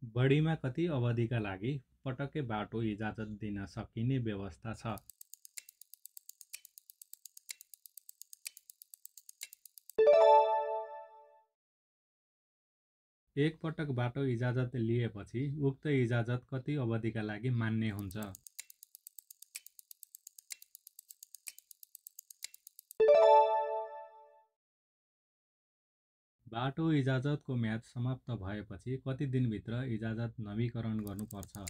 बढीमा कति अवधिका लागि पटक्कै बाटो इजाजत दिन सकिने व्यवस्था छ? एक पटक बाटो इजाजत लिएपछि उक्त इजाजत कति अवधिका लागि मान्य हुन्छ? बाटो इजाजतको म्याद समाप्त भएपछि कति दिनभित्र इजाजत नवीकरण गर्नुपर्छ?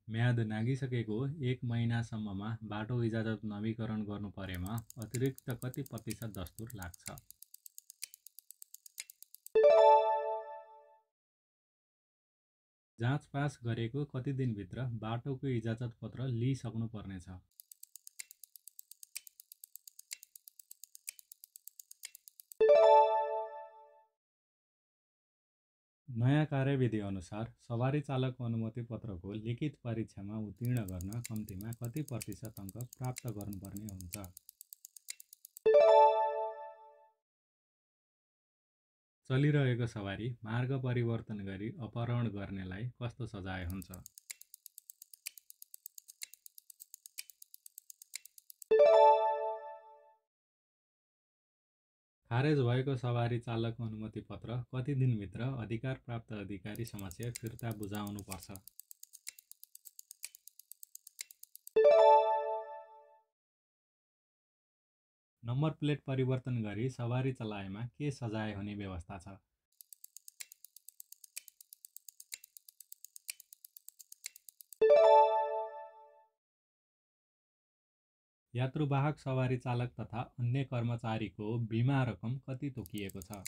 म्याद नागिसकेको 1 महिनासम्ममा बाटो इजाजत नवीकरण गर्नु परेमा अतिरिक्त कति प्रतिशत दस्तुर लाग्छ? जाँच पास गरेको कति दिनभित्र बाटोको इजाजत पत्र लिइसक्नुपर्नेछ? नयाँ कार्यविधि अनुसार सवारी चालक अनुमति पत्रको लिखित परीक्षामा उत्तीर्ण गर्न कम्तीमा कति प्रतिशत अङ्क प्राप्त गर्नुपर्ने हुन्छ? चलिरहेको सवारी मार्ग परिवर्तन गरी अपहरण गर्नेलाई कस्तो सजाय हुन्छ? खारेज भएको सवारी चालक अनुमति पत्र कति दिनभित्र अधिकार प्राप्त अधिकारी समक्ष फिर्ता बुझाउनुपर्छ? नम्बर प्लेट परिवर्तन गरी सवारी चलाएमा के सजाय हुने व्यवस्था छ? यात्रुवाहक सवारी चालक तथा अन्य कर्मचारीको बिमा रकम कति तोकिएको छ?